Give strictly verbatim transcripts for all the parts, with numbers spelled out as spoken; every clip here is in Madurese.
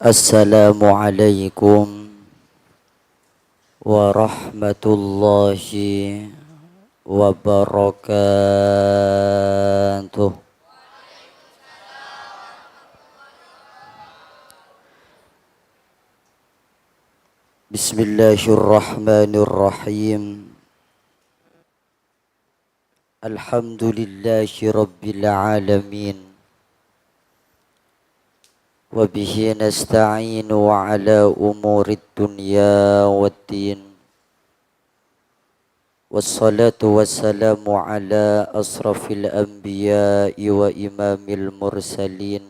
Assalamualaikum warahmatullahi wabarakatuh. Bismillahirrahmanirrahim. Alhamdulillahi rabbil alamin. Wa bihi nasta'inu wa ala umurid dunya waddin. Wassalatu wassalamu ala asrafil anbiya'i wa imamil mursalin,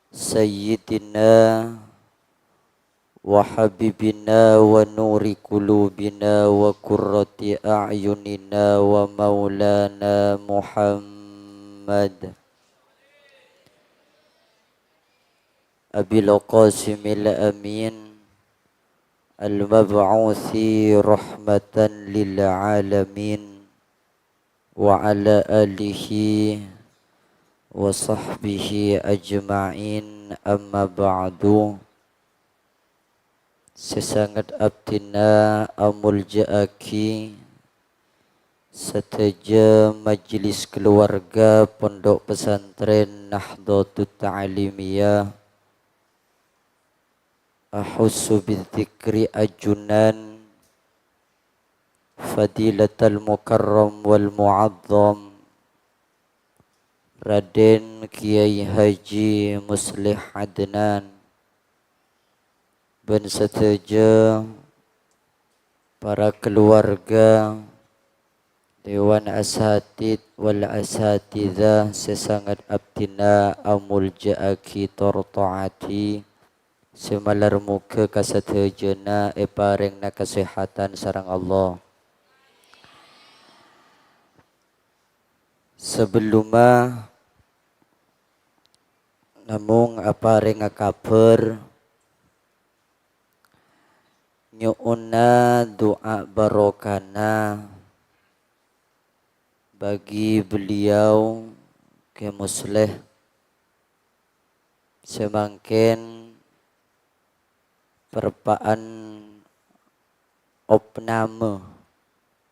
sayyidina wa habibina wa nuri qulubina wa qurrati a'yunina wa maulana Muhammad Abil Qasimil Amin al-mab'usi rahmatan lil alamin, wa ala alihi wa sahbihi ajma'in, amma ba'du. Sè sanget abdhina amolja'aghi sadhâjâ majelis keluarga Pondok Pesantren Nahdhatut Ta'limiyah Ahussu bidzikri ajunan Fadilatal Mukarram wal Mu'azzam Raden Kiai Haji Musleh Adnan bân sadhâjâ para keluarga, dewan asatid wal asatidzah sè sanget abdhina amolja'aghi tor ta'adhi, sè malar moghâ ka sadhâjâna èparèngana kasèhadhân sareng Allah. Sabellunna namong aparènga kabhâr, nyo'ona du'a barokana bagi beliau Kè Musleh sè mangkèn perpa'an opname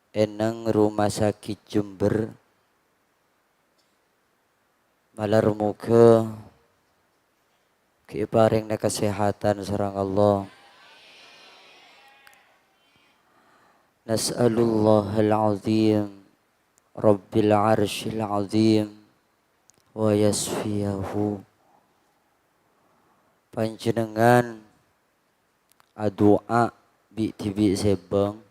è neng Rumah Sakit Jember. Malar moghâ ghi' èparèngana kasèhadhân sareng Allah. Nas'alullahal azim, Rabbil arsyil azim, wa yasfiyahu. Panjhennengngan adu'a bi'-dhibi' sèbâng,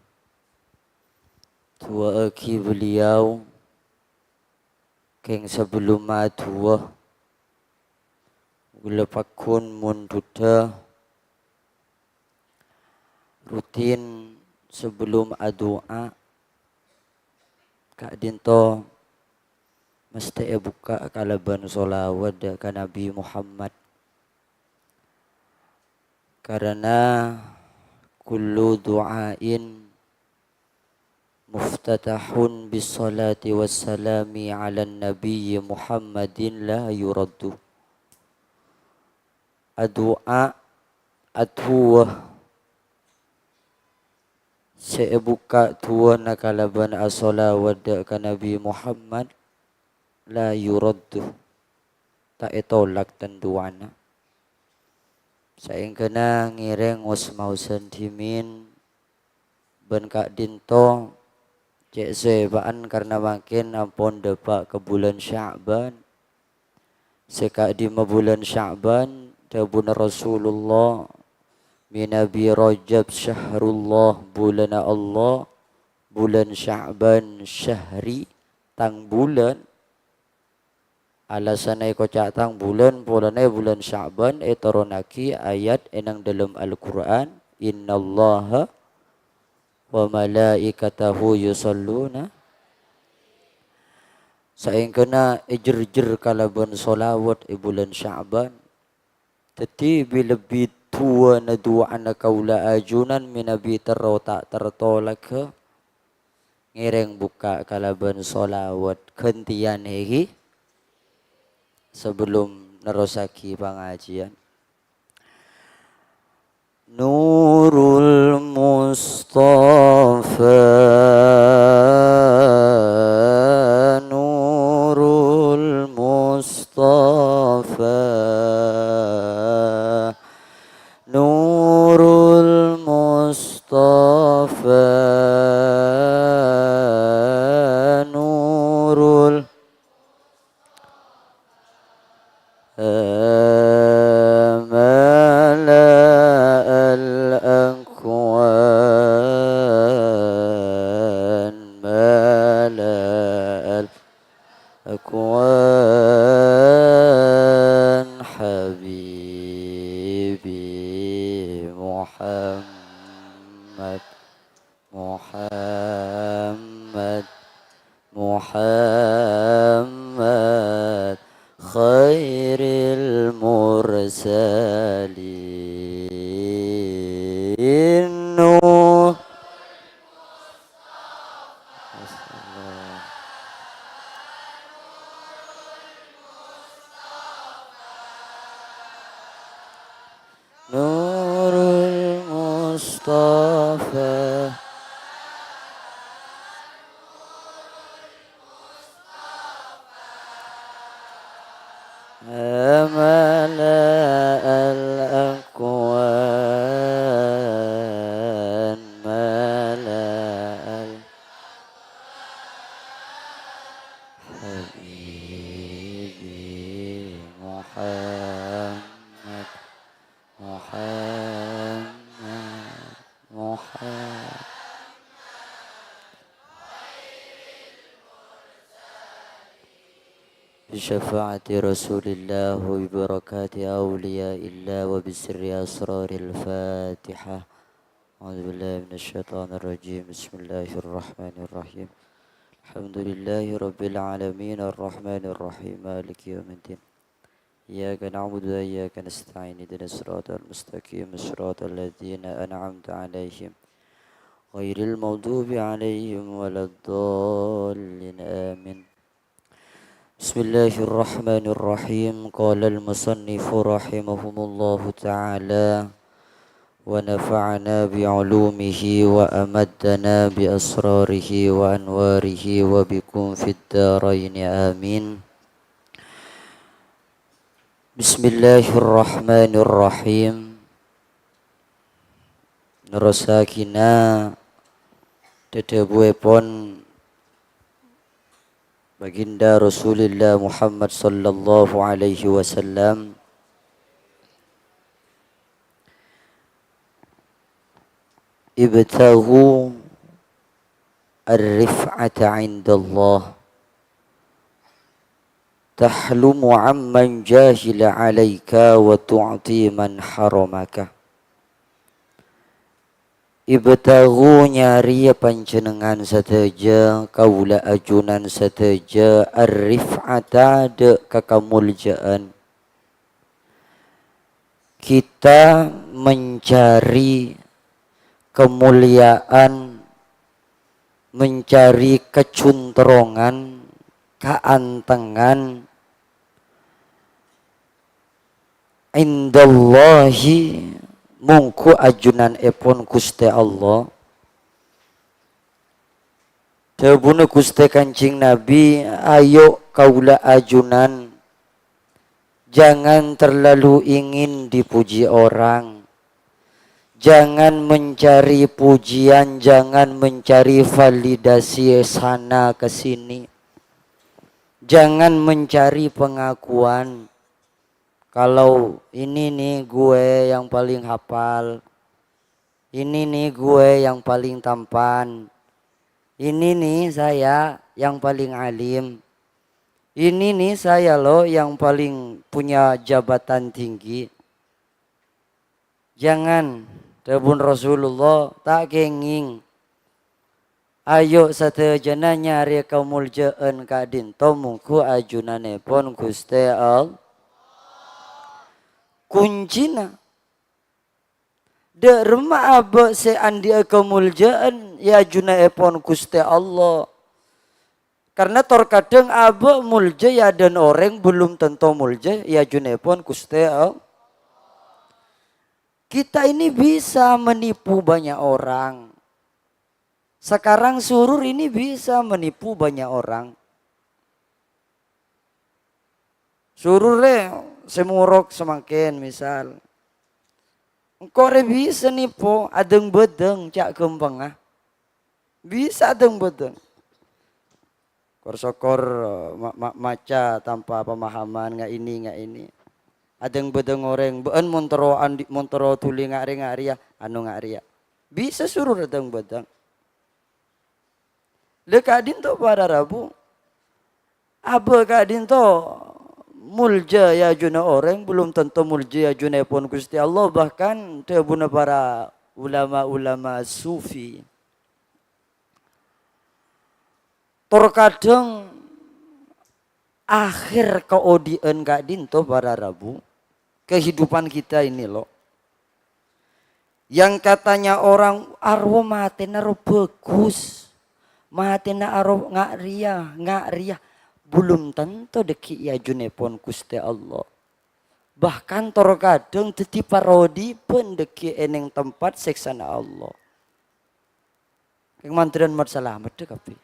du'aaghi beliau kèng sabellunna adu'a. Ghulâ pagghun mon dhudhâ rutin sabellun adu'a, ka'dinto mastè èbukka' kalabân sholawat dâ' ka Nabi Muhammad. Karana kullu du'ain muftatahun bis sholati was salami 'alan nabiyyi Muhammadin la yuraddu. Adu'a, adu'a sè èbukka' du'ana kalabân asholawat dâ' ka Nabi Muhammad, la yuraddu, ta' ètolak tenduwana. Saèngghâna ngèrèng os-maosan dhimèn bân ka'dinto cè' sèbâ'ân karna mangkèn ampon dâpa' ka bulân Sya'ban. Sè ka'dimma bulân Sya'ban, dhâbuna Rasulullah, mènabi Rajab syahrullah, bulânna Allah, bulân Sya'ban syahri, tang bulân. Alasanna èkoca' tang bulân, polana è bulân Sya'ban ètoronnaghi ayat è nang dâlem Al-Qur'an, "Innallaha wa malaikatahu yusholluna." Saèngghâna èjherjher kalabân sholawat è bulân Sya'ban. Dhâddhi, bi-, lebbi du'ana, du'ana kaulâ ajunan mènabi terro ta' tertolak, ngèrèng bukka' kalabân sholawat ghântèyan, èngghi, sabellun nerrossaghi pangajiyân. Nurul Mustafa, Nurul Mustafa, Nurul Mustafa, Nurul ملأ الأكوان، ملأ الأكوان حبيبي محمد. محمد، محمد خير المرسلين. نور نور المصطفى. ملأ الأكوان، ملأ ال- حبيبي محمد، محمد، محمد. بشفاعة رسول الله وببركات أولياء الله وبسر أسرار الفاتحة. أعوذ بالله من الشيطان الرجيم. بسم الله الرحمن الرحيم. الحمد لله رب العالمين. الرحمن الرحيم. مالك يوم الدين. إياك نعبد وإياك نستعين. اهدنا الصراط المستقيم. صراط الذين أنعمت عليهم. غير المغضوب عليهم ولا الضالين. آمين. بسم الله الرحمن الرحيم. قال المصنف رحمهم الله تعالى: ونفعنا بعلومه وأمدنا بأسراره وأنواره وبكم في الدارين. آمين. Bismillahirrahmanirrahim. Nerrossaghinâ dhâdhâbuèpon Baginda Rasulillah Muhammad sallallahu alaihi wasallam, "Ibtaghu ar-rif'ata 'indallah, tahlumu 'amman jahila 'alaika wa tu'ti man haramaka." Ibtaghu, nyarèya panjhennengngan sadhâjâ, kaulâ ajunan sadhâjâ, ar-rif'ata, dâ' ka kamoljâ'ân. Kita mencari kemuliaan, mencari kacunterongan, kaantengan, 'indallahi, mongghu ajunanèpon Ghustè Allah. Dhâbuna Ghustè Kanjeng Nabi, "Ayo, kaulâ ajunan, jangan terlalu ingin dipuji orang. Jangan mencari pujian, jangan mencari validasi sana ke sini. Jangan mencari pengakuan. Kalau ini nih gue yang paling hafal. Ini nih gue yang paling tampan. Ini nih saya yang paling alim. Ini nih saya loh yang paling punya jabatan tinggi." Jangan, dhâbuna Rasulullah, ta' kèngèng. Ayo sadhâjâna nyarè kamoljâ'ân ka'dinto mongghu ajunanèpon Ghustè Allah. Kuncina. Dâ' remma abâ' sè andi'â kamoljâ'ân è ajunanèpon Ghustè Allah. Karna tor kadhâng abâ' moljâ è adâ'na orèng bellum tanto moljâ è ajunanèpon Ghustè Allah. Kita ini bisa menipu banyak orang. Sekarang Surur ini bisa menipu banyak orang. Surur rè sè morok samangkèn, misal. Engko' rè bisa nipo, adhâng-bâdhâng, ca' ghâmpangnga. Bisa adhâng-bâdhâng. Kor-sokor, ma-, ma-, maca tanpa pemahaman, nga' ini, nga' ini. Adhâng-bâdhâng orèng, bâ'ân mon terro andi', mon terro dhuli nga' rè, nga' rèya, anu nga' rèya. Bisa Surur adhâng-bâdhâng. Lha ka'dinto para rabu. Abâ' ka'dinto molja è ajunna orèng, belum tentu molja è ajunèpon Ghustè Allah, bahkan dhâbuna para ulama-ulama sufi. Tor kadhâng akhir kaodi'ân ka'dinto para rabu, kehidupan kita ini, lo. Yang katanya orang, "Arowa matèna ro bagus, matèna aro nga' rèya, nga' rèya," belum tentu dhâggi' è ajunèpon Ghustè Allah. Bahkan tor kadhâng dhâddhi parodi bân dhâggi' è neng tempat sèksana Allah. Kèng mandhârân mat salamet dhâ' kabbhi.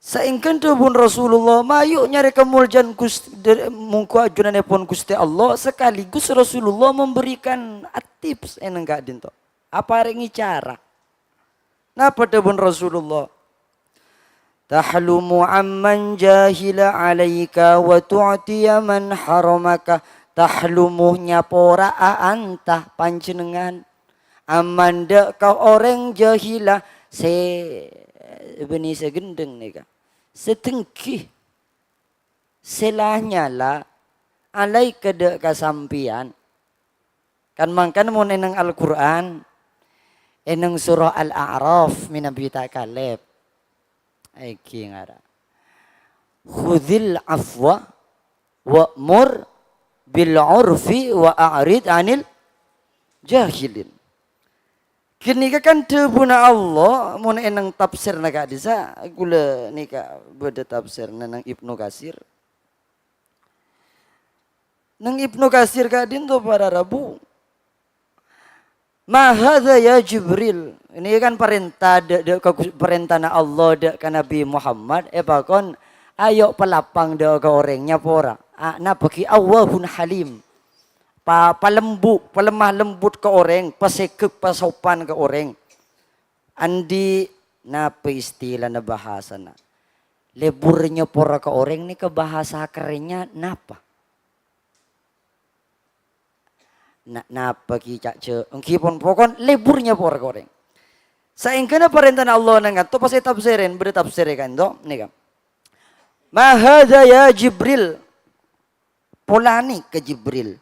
Saèngghâ dhâbuna Rasulullah, "Mayu nyarè kamoljâ'ân Gus-, dâ-, mongghu ajunanèpon Ghustè Allah," sekaligus Rasulullah memberikan tips è neng ka'dinto. Aparèngè cara. Napa dhâbuna Rasulullah? "Tahlumu amman jahila alaika wa tu'tiya man haramaka." Tahlumu, nyapora'a anta panjhennengngan. Amman dâ' ka orèng jahila sè bânnè sè ghendheng nèka. Sè dengghi. Sè la nyala, alaika dâ' ka sampèyan. Kan mangkana mon è neng Al-Qur'an, è neng surah Al-A'raf, mènabi ta' kalèp. Èngghi ngara. "Khudzil afwa wa'mur bil urfi wa a'rid 'anil jahilin." Ghânèka kan dhâbuna Allah, mon è neng tafsirna ka'dissa', kaulâ nèka bâdâ tafsirna neng Ibnu Katsir. Neng Ibnu Katsir ka'dinto para rabu. "Ma hadza ya Jibril?" Ini kan parènta dâ', dâ' ka Gus-, parèntana Allah dâ' ka Nabi Muhammad, èpakon, "Ayo palapang dâ' ka orèng, nyapora." A, napa ghi? "Awwahun halim." Pa-, palembu-, palemah lembut ka orèng, pasèghek, pasopan ka orèng. Andi' napa istilana bahasana? Lebur nyapora ka orèng nèka bahasa kerennya napa? Na-, napa ghi ca', jâ-, èngghi pon pokon lebur nyapora ka orèng. Saèngghâna parèntana Allah neng kanto pas ètafsirèn, bâdâ tafsirè kanto, nèka. "Ma hadza ya Jibril?" Polana ka Jibril.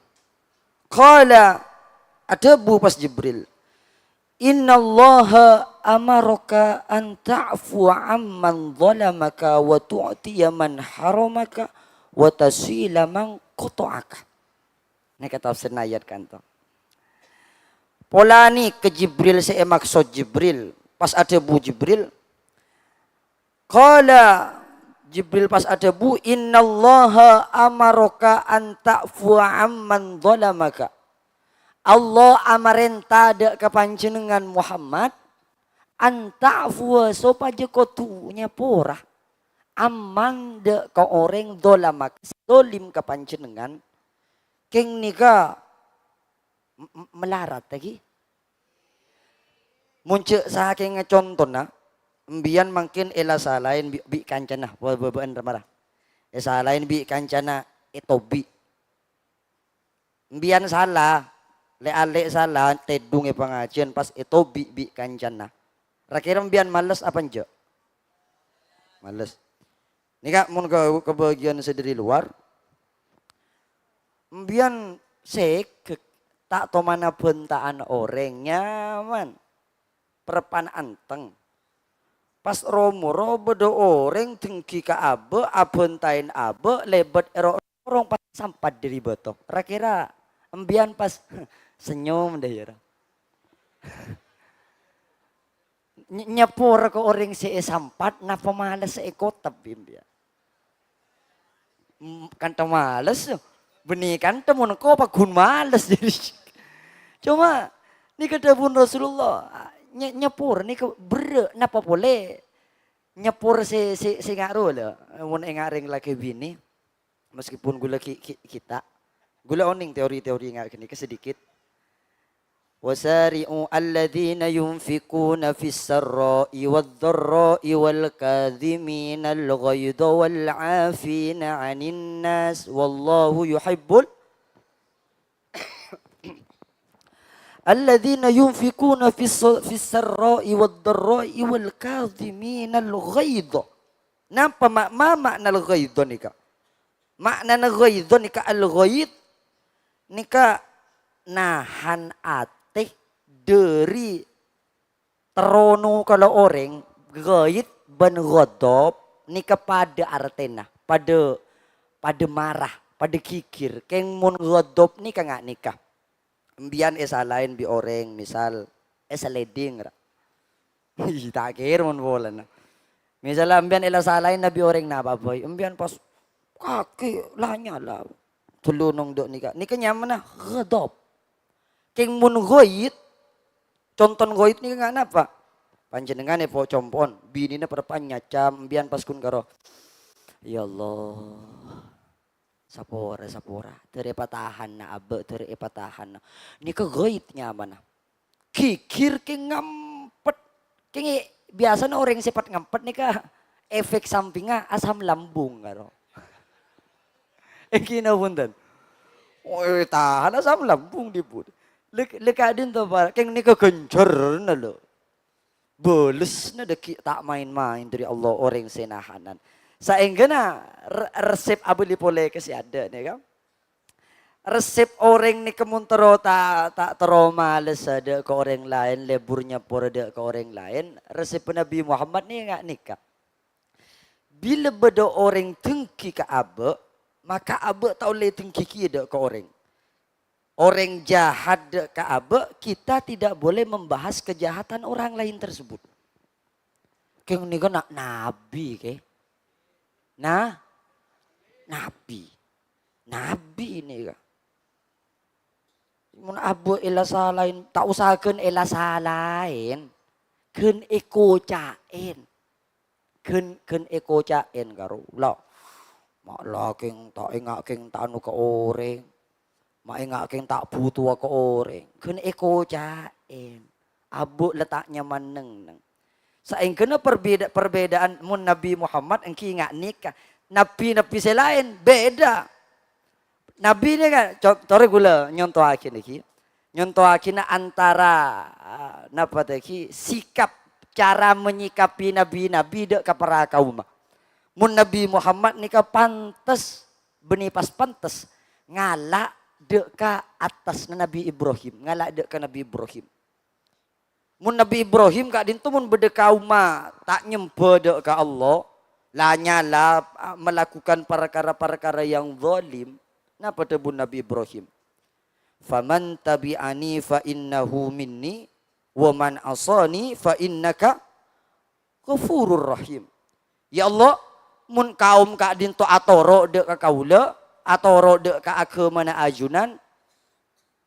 Qala, adhâbu pas Jibril, "Innallaha amaraka an ta'fua amman zalamaka wa tu'tiya man haramaka wa tasila man qata'aka." Nèka tafsirna ayat kanto. Polana ka Jibril sè èmaksod Jibril. Pas adhâbu Jibril, qala, Jibril pas adhâbu, "Innallaha amaraka an ta'fua amman zalamaka." Allah amarènta dâ' ka panjhennengngan Muhammad, an ta'fua, sopajâ kodhu nyapora, amman dâ' ka orèng zalamaka, sè zalim ka panjhennengngan. Kèng nèka m-, m-, malarat lagi. Mon jâ' sakènga contona, embiyan mangkèn èla salaèn bi', bi' kancana, bâ-, bâ-, bâ'ân ra-mara. Èsalaèn bi' kancana, ètobi'. Embiyan sala, lè'-alè' sala, tèdung è pangajiân pas ètobi' bi' kancana. Ra-kèra embiyan males apa enjâ'? Males. Nèka mon ka, ka bâgiyân sè dâri lowar, embiyan sèghek, ta' tomana bhânta'an orèng, nyaman. Perpan anteng. Pas ro-moro bâdâ orèng denggi ka abâ', abhântaèn abâ', lèbât è ro-, lorong pas sampat dâri bâto. Ra-kèra embiyan pas senyum dâ' iyâ, ra. Ny-, nyapora ka orèng sè èsampat, napa males sè èkotep, embiyan? M-, kantha males, bânnè kantha mon engko' paggun males. Jadi, Coma, nèka dhâbuna Rasulullah, nye-, nyeppor nèka berrâ', napa polè nyeppor sè, sè, sè nga' rowa la, mon enga' rèng lakè binè, meskipun ghulâ ghi', ghi', ghi' ta'. Ghulâ onèng teori-teori nga' ghânèka sedikit. Wasari'u alladzina yunfiquna fis sarra'i wad dharra'i wal kadhiminal ghaidha wal 'afina 'anin nas, wallahu yuhibbul Alladzina yunfiquna fis-, fis-sarra'i wad-dharra'i wal kadhiminal ghaidha. Napa ma-, ma-, ma'nal ghaidha nèka? Ma'nana ghaidha nèka, al-ghaidh nèka nahan atè dhâri terro nokala orèng. Ghaidh bân ghadab nèka padâ artèna, padâ, padâ mara, padâ ghighir. Kèng mon ghadab nèka nga' nèka. Embiyan èsalaè bi' orèng, misal, èsalaèding, ra. Ih, ta' kèra mon polana. Misal embiyan èlasalaè bi' orèng napa, boy? Embiyan pas kakè la nyala. Tello nong dâ' nèka. Nèka nyamana ghadab. Kèng mon ghaidh, conton ghaidh nèka nga' napa? Panjhennengngan èpo compo'on, binèna perpan nyacam, embiyan pas ghun karo, "Ya Allah, sapora, sapora, dhâri èpatahanna abâ', dhâri èpatahanna." Nèka ghaidh nyamana. Ghighir kèng ngampet. Kèng è-, biyasana orèng sè pat ngampet nèka efek sampingnga asam lambung karo. Èngghi napa bhunten? Oh, ètahan asam lambung dhi-budhi. Lè-, lè ka'dinto, Pak, kèng nèka ghânjhârânna lho. Bâlessâ dâggi' ta' maèn-maèn dhâri Allah orèng sè nahanan. Saèngghâna re-, resep abâli polè ka sè adâ' nèka. Resep orèng nèka mon terro ta-, ta' terro malessa dâ' ka orèng laèn, lebur nyeppor dâ' ka orèng laèn, resep Nabi Muhammad nè-, nga' nèka. Bilâ bâdâ orèng denggi ka abâ', maka abâ' ta' ollè denggi kèya dâ' ka orèng. Orèng jahat dâ' ka abâ', kita tidak boleh membahas kejahatan orang lain tersebut. Kèng nèka na-, nabi, kè. Nah, nabi. Nabi nèka. Mon abâ' èlasalaè, ta' osa ghân èlasalaè. Ghân èkoca'è. Ghân, ghân èkoca'è karo la. Ma' la kèng ta' enga' kèng ta' anu ka orèng. Ma' enga' kèng ta' butowa ka orèng. Ghân èkoca'è. Abâ' la ta' nyaman neng-neng. Saèngghâna perbeda-, perbedaan mon Nabi Muhammad èngghi nga' nèka. Nabi-nabi sè laèn beda. Nabi nèka, co-, torè ghulâ nyontowaghi nèka. Nyontowaghi na antara, ah, napa tèghi, sikap, cara menyikapi nabi-nabi dâ' ka para kaumma. Mon Nabi Muhammad nèka pantes, bânnè pas pantes, ngala' dâ' ka attasna Nabi Ibrahim, ngala' dâ' ka Nabi Ibrahim. Mon Nabi Ibrahim ka'dinto mon bâdâ kaumma ta' nyembâ dâ' ka Allah, la nyala, a, melakukan parkara-parkara yang zalim, napa dhâbuna Nabi Ibrahim? "Faman tabi'ani fa innahu minni, wa man asani fa innaka ghafurur rahim." Ya Allah, mon kaum ka'dinto atoro' dâ' ka kaulâ, atoro' dâ' ka aghâmana ajunan,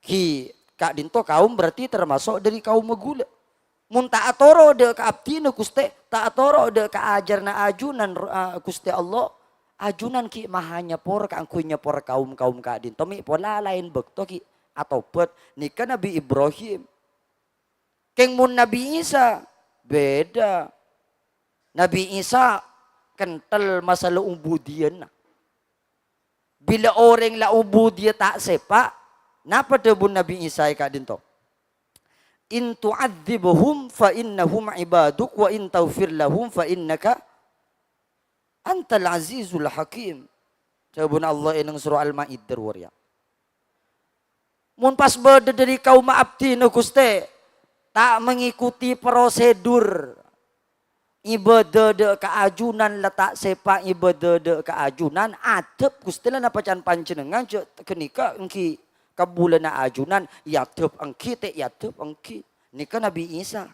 ghi' ka'dinto kaum berarti termaso' dâri kaumma ghulâ. Mon ta' atoro' dâ' ka abdhina Ghustè, ta' atoro' dâ' ka ajhârânna ajunan, a, Ghustè Allah, ajunan ghi' maha nyapor kaangghuy nyapor kaum-kaum ka'dinto, mè' pola laèn bâkto ghi' atobhât. Nèka Nabi Ibrahim. Kèng mon Nabi Isa, beda. Nabi Isa kentel masalah ubudiyanna. Bilâ orèng la ubudiyah ta' sèpa', napa dhâbuna Nabi Isa è ka'dinto? "In tu'adzibhum fa innahum ibaduk wa in taghfir lahum fa innaka antal azizul hakim." Dhâbuna Allah è neng surah Al-Maidah rèya. Mon pas bâdâ dâri kaumma abdhina Ghustè, ta' mangikuti prosedur ibadah dâ' ka ajunan, la ta' sèpa' ibadah dâ' ka ajunan, adhâb Ghustè la napa can panjhennengngan jhâ' ghânèka èngghi kabulâna ajunan, èadhâb èngghi, ta' èadhâb èngghi. Nèka Nabi Isa.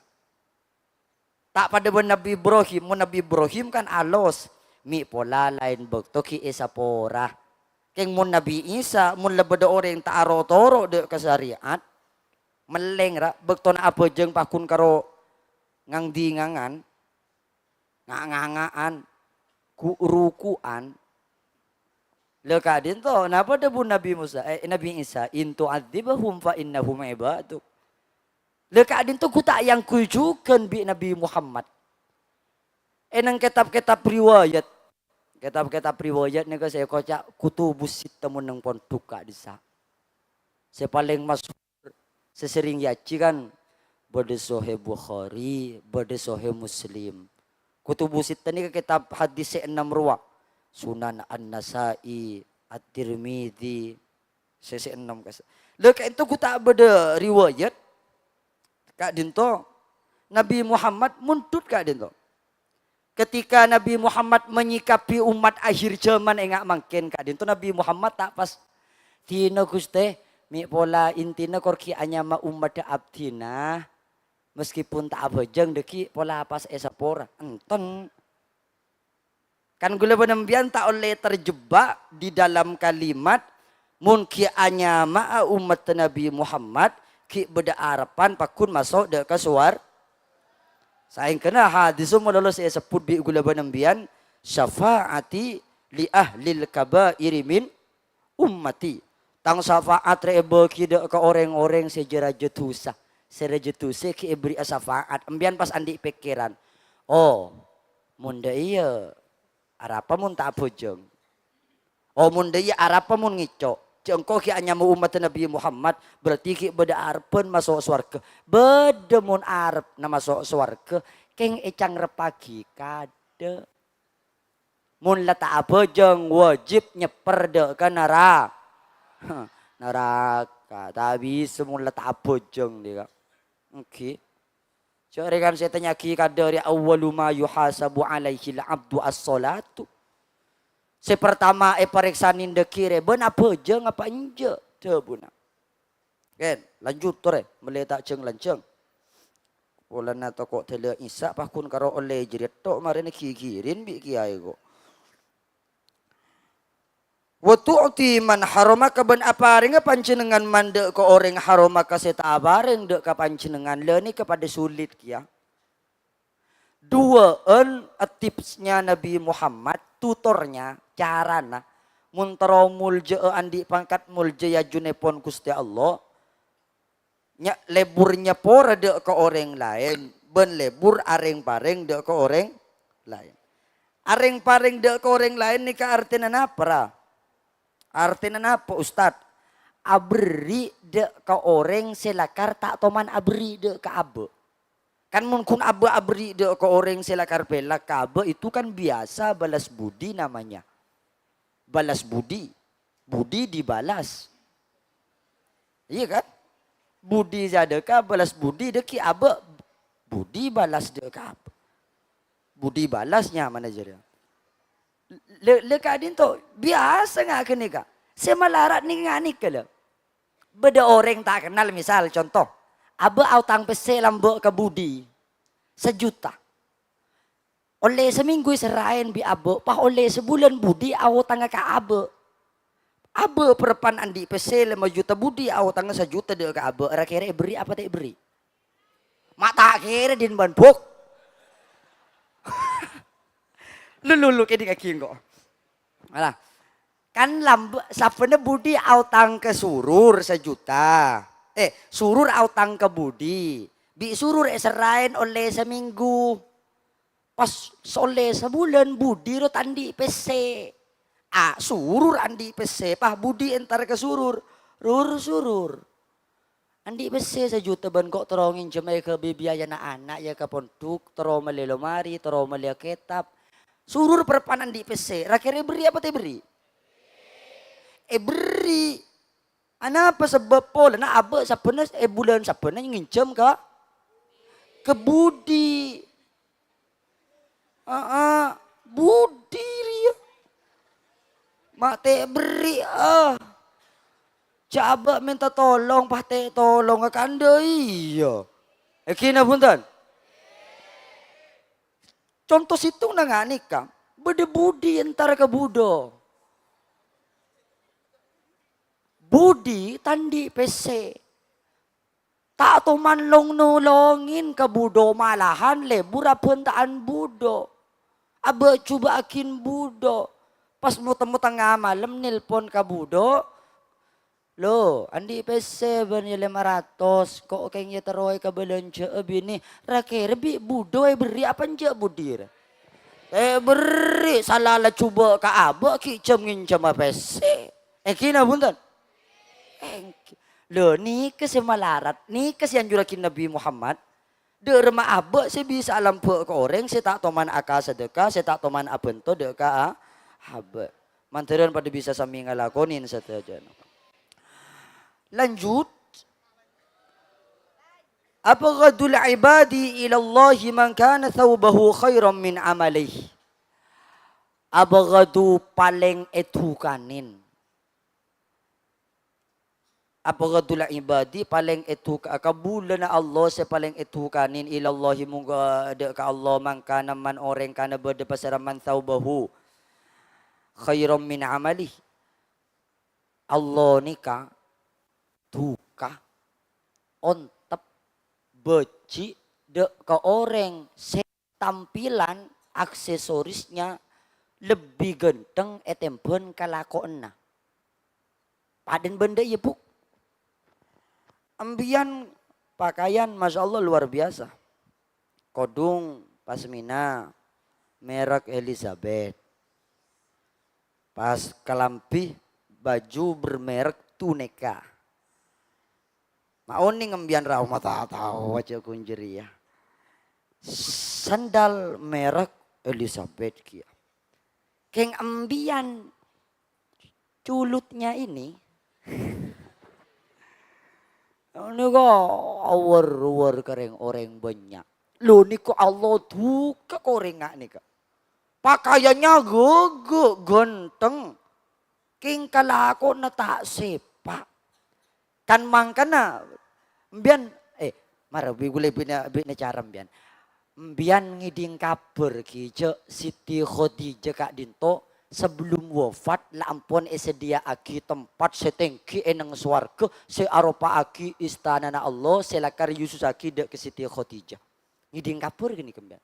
Ta' padâ bân Nabi Ibrahim. Mon Nabi Ibrahim kan alos, mè' pola laèn bâkto ghi' èsapora. Kèng mon Nabi Isa, mon la bâdâ orèng ta' aro-toro' dâ' ka sarè'at, Mellèng, ra, bâktona abhâjâng paggun karo ngangdingangan, nga-, nganga'an, ku-, ruku'an. Lha ka'dinto, napa dhâbu Nabi Musa, eh, Nabi Isa, "In tu'adzibhum fa innahum ibaduk." Lha ka'dinto ghu ta' èangghuy jhughân bi' Nabi Muhammad. È neng kètab-kètab riwayat. Kètab-kètab riwayat nèka sè èkoca' Kutubus Sittah mon neng pondhuk ka'dissa'. Sè palèng masyhur, sè serrèng èajhi kan bâdâ Sahih Bukhari, bâdâ Sahih Muslim. Kutubus Sittah nèka kètab hadis sè ennem rowa. Sunan An-Nasa'i, At-Tirmidzi, sè, sè ennem kas-, lha ka'dinto ghu ta' bâdâ riwayat ka'dinto Nabi Muhammad mondhut ka'dinto. Ketika Nabi Muhammad menyikapi umat akhir zaman enga' mangkèn ka'dinto Nabi Muhammad ta' pas, "Dina, Ghustè, mè' pola intina kor ghi' anyama ummadda abdhina, meskipun ta' abhâjâng dhâggi' pola pas èsapora." Enten. Kan ghulâ bân empèyan ta' ollè terjebak di dalam kalimat, "Mon ghi' anyama'a ummadda Nabi Muhammad, ghi' bâdâ arebbhân paggun maso' dâ' ka sowar-," Saèngghâna hadis malolo sè èsebbhut bi' ghulâ bân empèyan, "Syafa'ati li ahlil kaba'iri min ummati." Tang syafaat rè èbâghi dâ' ka orèng-orèng sè jâ-rajâ dhusa. Sè rajâ dhusa ghi' èberri'a syafaat. Empèyan pas andi' pèkkèran, "Oh, mon dâ' iyâ, arapa mon ta' abhâjâng? Oh, mon dâ' iyâ, arapa mon ngèco'? Jâ' engko' ghi' anyama ummadda Nabi Muhammad, berarti ghi' bâdâ arebbhân maso' sowarghâ." Bâdâ mon arebbhâ maso' sowarghâ, kèng ècangrèppaghi kaadâ'. Mon la ta' abhâjâng, wajib nyèpper dâ' ka nara-, naraka. Ta' bisa mon la ta' abhâjâng, dika. Èngghi. Jâ' rè kan sè ètanya'aghi kaadâ' rè, "Awwalu ma yuhasabu alaihil abdu as-shalatu." Sè partama èparèksanè dhâggi' rè, "Bâ'na abhâjâng apa enjâ'?" dhâbuna. Kèn, lanjut torè, mellè ta' jâng-lanjâng. Polana tako' dâlâ Isa, paggun karo ollè jârèya tok marèna ghighiri bi' kèyaè ko'. "Wa tu'ti man haramaka," bân aparèngnga panjhennengngan mandhâ' ka orèng haramaka sè ta' aparèng dâ' ka panjhennengngan. Lha nèka padâ sulit kèya. Duwâ'ân tipsnya Nabi Muhammad, tutornya, carana. Mon terro moljâ'â andi' pangkat moljâ è ajunèpon Ghustè Allah, nya-, lebur nyapora dâ' ka orèng laèn, bân lebur arèng-parèng dâ' ka orèng laèn. Arèng-parèng dâ' ka orèng laèn nèka artèna napa, ra? Artèna napa, Ustad? Aberri' dâ' ka orèng sè lakar ta' toman aberri' dâ' ka abâ'. Kan mon ghun abâ' aberri' dâ' ka orèng sè lakar pèlak ka abâ', itu kan biasa balas budi namanya. Balas budi. Budi dibalas. Iyâ kan? Budi sadhâka, balas budi dhâggi' abâ'. Budi balas dâ' ka abâ'. Budi balas nyamana jârèya. Lè-, lè ka'dinto, biyasa nga' ghânèka. Sè malarat nèng nga' nèka, lho. Bâdâ orèng ta' kennal, misal, conto, abâ' aotang pèssè lambâ' ka budi, sajuta. Ollè samènggu èserraèn bi' abâ', pas ollè sabulân budi aotangnga ka abâ'. Abâ' parappa'na andi' pèssè lèma juta, budi aotangnga sajuta dâ' ka abâ', ra-kèra èberri' apa ta' èberri'? Ma' ta' kèra din bân buk. Lu, lu, lu, kèdhing aghi engko'. Alah. Kan lambâ', sabbhânna budi aotang ka surur sajuta. Eh, surur aotang ka budi. Bi' surur èserraèn ollè samènggu. Pas ollè sabulân, budi ro ta' andi' pèssè. A, surur andi' pèssè, pas budi entar ka surur. Rur, surur. Andi' pèssè sajuta bân ko' terro ngènjhâm è ka bi-, biayana ana', yâ, ka pondhuk, terro mellè lomari, terro mellè kètab. Surur parappa'na andi' pèssè, ra-kèra èberri' apa ta' èberri'? Èberri'. Anapa sabâb? Polana abâ' sabbhânna è bulân sabbhânna ngènjhâm ka, ka budi. Aa, budi rèya. Ma' ta' èberri', ah. Jhâ' abâ' mènta tolong, pas ta' ètolonga kandhâ iyâ. Èghina bhunten? Conto sèttongnga nga' nèka, bâdâ budi entar ka budi. Budi ta' andi' pèssè. Ta' toman long-nolongin ka budho, malahan lebur abhânta'an budho. Abâ'-jubâ'âghin budho. Pas mo-, temmo tengnga malem nelpon ka budho, "Lo, andi' pèssè bâ'na lèma ratos, ko' kèng èterrowè ka bâlânjhâ'â binè, ra-kèra bi' budho èberri' apa enjâ' budhi ra?" Èberri', sala la jubâ' ka abâ' ghi' jhâm ngènjhâmâ pèssè. Èngghi napa bhunten? Èngghi. Lho, nèka sè malarat, nèka sè èanjurraghi Nabbhi Muhammad. Dâ' remma abâ' sè bisa alambâ' ka orèng sè ta' toman akasadhâka, sè ta' toman abhânto dâ' ka a-, abâ'. Mandhârân padâ bisa samè ngalakonè sadhâjâna. Lanjut. "Abghadul ibadi ilallahi man kana thaubahu khairan min amalihi." Abghadu palèng èdhukanè. Abghadul ibadi palèng èdhuka-, kabulâna Allah sè palèng èdhukanè ilallahi, mongghâ dâ' ka Allah, man kana man orèng kana bâdâ pasèra man thaubahu khairan min amalihi. Allah nèka dhuka, ontep, bâji' dâ' ka orèng sè tampilan, aksesorisnya lebbi ghântheng ètèmbhân kalakowanna. Padâna bân dâ' iyâ, Bu'. Embiyan pakaian, masya Allah, luar biasa. Kodhung pasmina merek Elizabeth. Pas kalambhi, baju bermerek Tuneka. Ma' onèng embiyan ra, ma' ta' tao aja kun jârèya. Sandal merek Elizabeth kèya. Kèng embiyan culutnya ini, ini kok awar-awar ka rèng-orèng bânnya'. Lho, nèko Allah dhuka ka orèngnga nèka. Pakaiannya gègè, ghântheng. Kèng kalakowanna ta' sèpa'. Kan mangkana, embiyan, eh, mara bi-, ghulâ binè, binè cara embiyan. Embiyan ngèdhing kabhâr ghi jâ' Siti Khadijah ka'dinto sabellum wafat la ampon èsadhiyâ'aghi tempat sè tèngghi è neng sowarghâ sè aropa'aghi istanana Allah sè lakar èususaghi dâ' ka Siti Khadijah. Ngèdhing kabhâr ghânèka embiyan.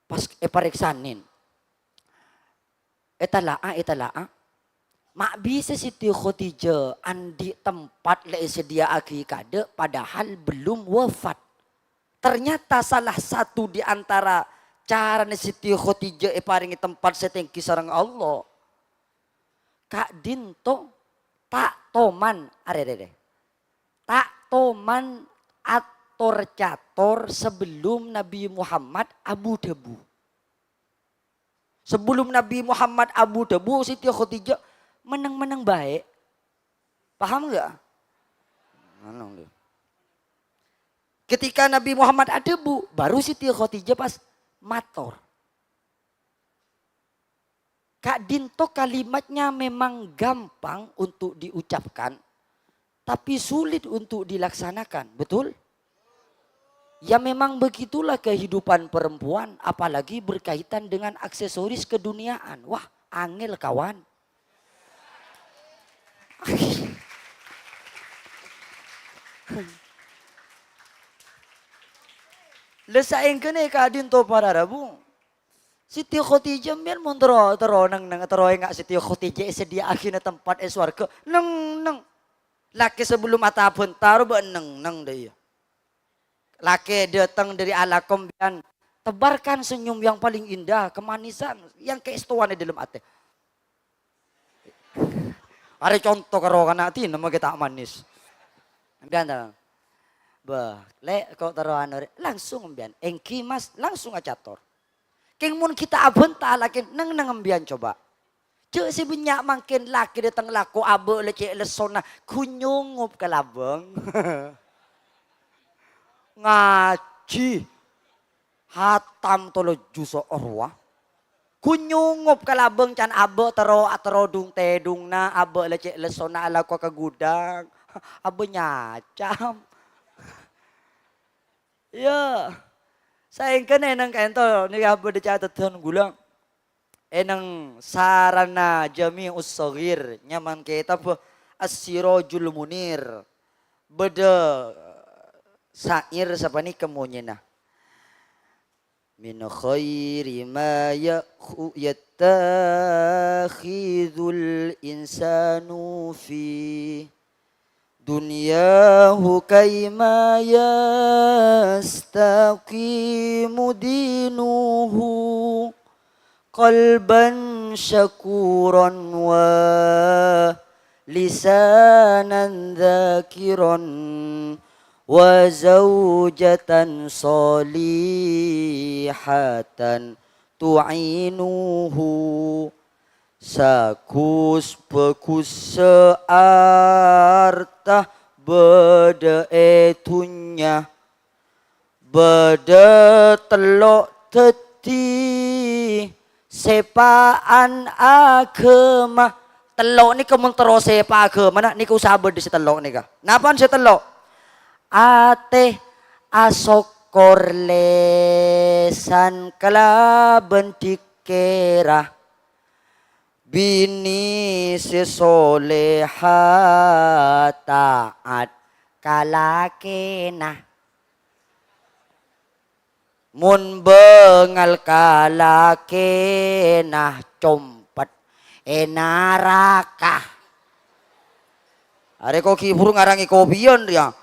Pas èparèksanè. Ètala'a, ètala'a. Ma' bisa Siti Khadijah andi' tempat la èsadhiyâ'aghi kaadâ', padahal bellum wafat. Ternyata salah satu di antara carana Siti Khadijah èparèngè tempat sè tèngghi sareng Allah, ka'dinto ta' toman, arè, arè, arè. Ta' toman ator-cator sabellum Nabbhi Muhammad abu-dhâbu. Sabellum Nabbhi Muhammad abu-dhâbu, Siti Khadijah menneng-menneng bhâi. Paham nggak? Anu, nggih. Ketika Nabbhi Muhammad adhâbu, baru Siti Khadijah pas mator. Ka'dinto kalimatnya memang gampang untuk diucapkan, tapi sulit untuk dilaksanakan, betul? Ya, memang begitulah kehidupan perempuan, apalagi berkaitan dengan aksesoris keduniaan. Wah, angel, kawan. La saèngghâna ka'dinto para rabu. Siti Khadijah mbiyan mon terro, terro neng-neng, terro enga' Siti Khadijah èsadhiyâ'aghina tempat è sowarghâ. Neng-neng. Lakè sabellum atabhânta rowa bâ' neng-neng dâ' iyâ. Lakè dâteng dâri alako mbiyan, tebarkan senyum yang paling indah, kemanisan yang kaèstowan è dâlem atè. Arè conto karo kana' dinah mangkè ta' manis. Mbiyan ta? Bâh, Lè', ko' terro anu rè, langsung mbiyan. Èngghi, Mas, langsung acator. Kèng mon ghi' ta' abhânta lakè neng-neng mbiyan coba. Jâ' sè bânnya' mangkèn lakè dâteng lako abâ' la cè' lessona, ghun nyongop ka labâng. Ngajhi. Hatam tolo juz rowa. Ghun nyongop ka labâng can abâ' terro, aterro dung-tèdungna, abâ' la cè' lessona alako ka gudhâng. Abâ' nyacam. Iyâ. Saèngghâna neng ka'dinto nèka bâdâ cateddhân ghulâ. È neng sarana Jami'us Shaghir, nyamana kètab As-Sirajul Munir. Bâdâ syair sapanèka monyèna, "Min khairi ma yakhu-, yattakhidhul insanu fi dunyahu kaima yastaqimu dinuhu." Qalban syakuran wa lisanan dzakiran wa zaujatan shalihatan tu'inuhu. Sagus-bagussa arta bâdâ è dhunnya, bâdâ tello' dhâddhi sèpa'an aghâma. Tello' nèka mon terro sèpa' aghâmana, nèka usaha bâdâ sè tello' nèka. Napa'an sè tello'? Atè asokkor, lèsan kalabân dhikèra, binè sè soleha ta'at ka lakèna. Mon bângal ka lakèna, compet è naraka. Arè ko' ghi' buru ngarangè kopiyân rèya.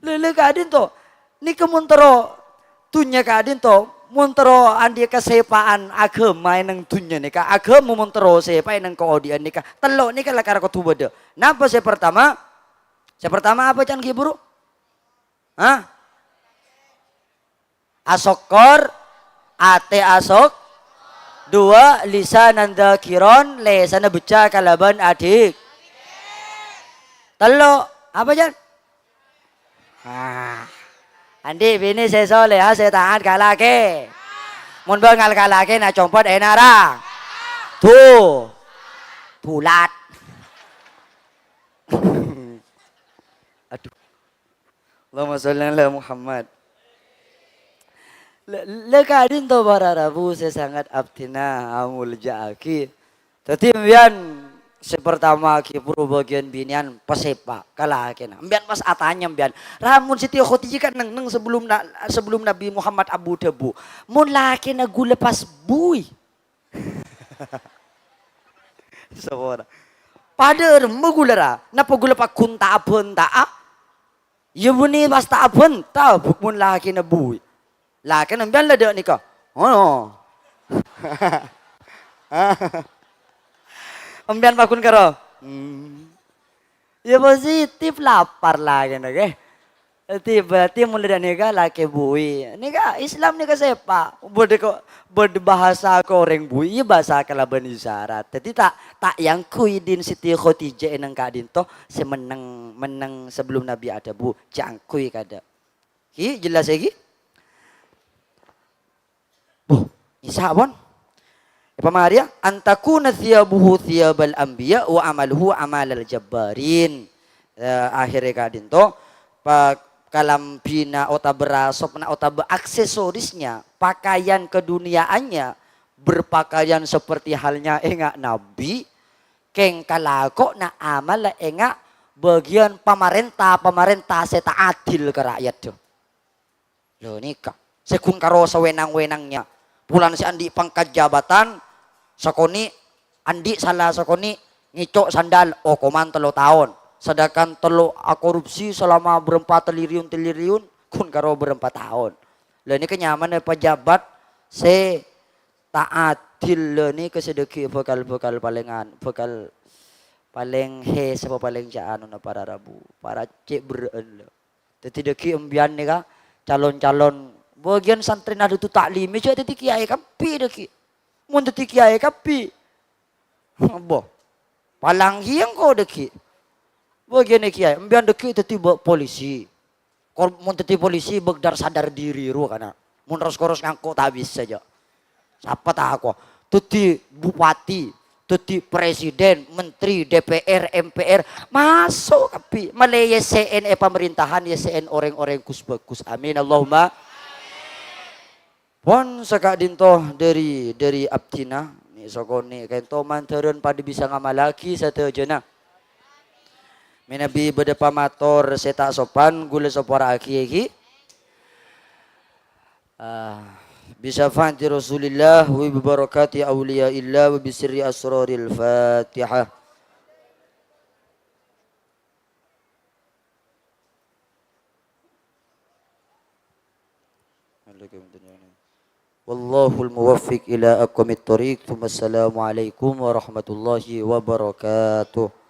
Lè, lè, ka'dinto. Nèka mon terro dhunnya ka'dinto, mon terro andi' kasèpa'an aghâma è neng dhunnya nèka, aghâma mon terro sèpa' è neng kaodi'ân nèka. Tello' nèka lakar kodhu bâdâ. Napa sè partama? Sè partama apa, can, ghi' buru? Hah? Asokkor, atè asok-, duwâ', lisanan dzakiron, lèsanna bicca kalabân adik. Tello', apa, Jan? Ah. Andi' binè sè soleha, sè ta'at ka lakè. Mon bângal ka lakèna, compet è nara-, du-, bulat. Aduh. Allahumma sholli ala Muhammad. Lè, lè ka'dinto para rabu sè sanget abdhina amolja'aghi. Dhâddhi, sampèyan sè partama ghi' buru bâgiyân binèyan pasèpa' ka lakèna. Sampèyan pas atanya sampèyan, "Ra, mon Siti Khadijah kan neng-neng sabellunna, sabellun Nabi Muhammad abu-dhâbu, mon lakèna ghulâ pas buwi?" Sapora. Padâ remma ghulâ ra, napa ghulâ pagghun ta' abhânta'a? Iyâ bânnè pas ta' abhânta, bu-, mon lakèna buwi. Lakèna sampèyan la dâ' nèka. Ngono. Sampèyan pagghun karo. Hmm. Iyâ positif lapar lakèna, ghi. Dhâddhi, berarti mon la dâ' nèka lakè buwi. Nèka Islam nèka sèpa'. Bâdâ ko-, bâdâ bhâsa ka orèng buwi, iyâ bhâsa kalabân isyarat. Dhâddhi ta', ta' èangghuy dhin Siti Khadijah è neng ka'dinto sè menneng, menneng sabellun Nabi adhâbu, jhâ' angghuy kadâ'. Ghi, jelas ya, ghi? Buh, Isa pon. Èpamarèya, "An takuna thiyabuhu thiyabal anbiya wa amaluhu amalal jabbarin." Eh, akhirnya ka'dinto, pa-, kalambhina otabâ rasobna otabâ aksesorisnya, pakaian keduniaannya, berpakaian seperti halnya enga' nabi, kèng kalakowanna amalla enga' bâgiyân pamarènta-pamarènta sè ta' adil ka ra'yadda. Lho, nèka, sè ghun karo sawenang-wenangnga. Polana sè andi' pangkat jabatan sakonè', andi' sala sakonè', ngèco' sandal, okoman tello taon. Sedangkan tello' akorupsi salama bârâmpa triliun-triliun, ghun karo bârâmpa taon. Lha, nèka nyamana pejabat sè ta' adil, lha, nèka sè dhâggi' bhâkal, bhâkal palèng an-, bhâkal palèng he-, sapa palèng ca-, anona para rabu, para cè' berrâ'ân, lho. Dhâddhi dhâggi' embiyan nèka calon-calon, bâgiyân santrè Nahdlatul Ta'lim, jhâ' dhâddhi kiyaè kabbhi dhâggi'. Mon dhâddhi kiyaè kabbhi, abo, palang kèya engko' dhâggi'. Bâgiyân kiyaè, embiyan dhâggi' dhâddhi bâ-, polisi. Kor-, mon dhâddhi polisi, bâgdâr sadar diri rowa kana. Mon ros-koros ngangko' ta' bisa, jhâ'. Sapa tako'? Dhâddhi bupati, dhâddhi presiden, menteri, D P R, M P R, maso' kabbhi. Malè yèssè'è è pamarintahan, yèssè'è orèng-orèng gus-bagus. Amin, Allahumma. Pon saka'dinto dhâri, dhâri abdhina, nè' sakonè' ka'dinto mandhârân padâ bisa ngamallaghi sadhâjâna. Manabi bâdâ pamator sè ta' sopan, ghulâ sapora'aghi, ghi. Ah, bi syafaati Rasulillah wa bi barakati auliyaillah wa bi sirri asraril Fatihah. Wallahul muwaffiq ila aqwamit thoriq. Tsumma assalamualaikum warahmatullahi wabarakatuh.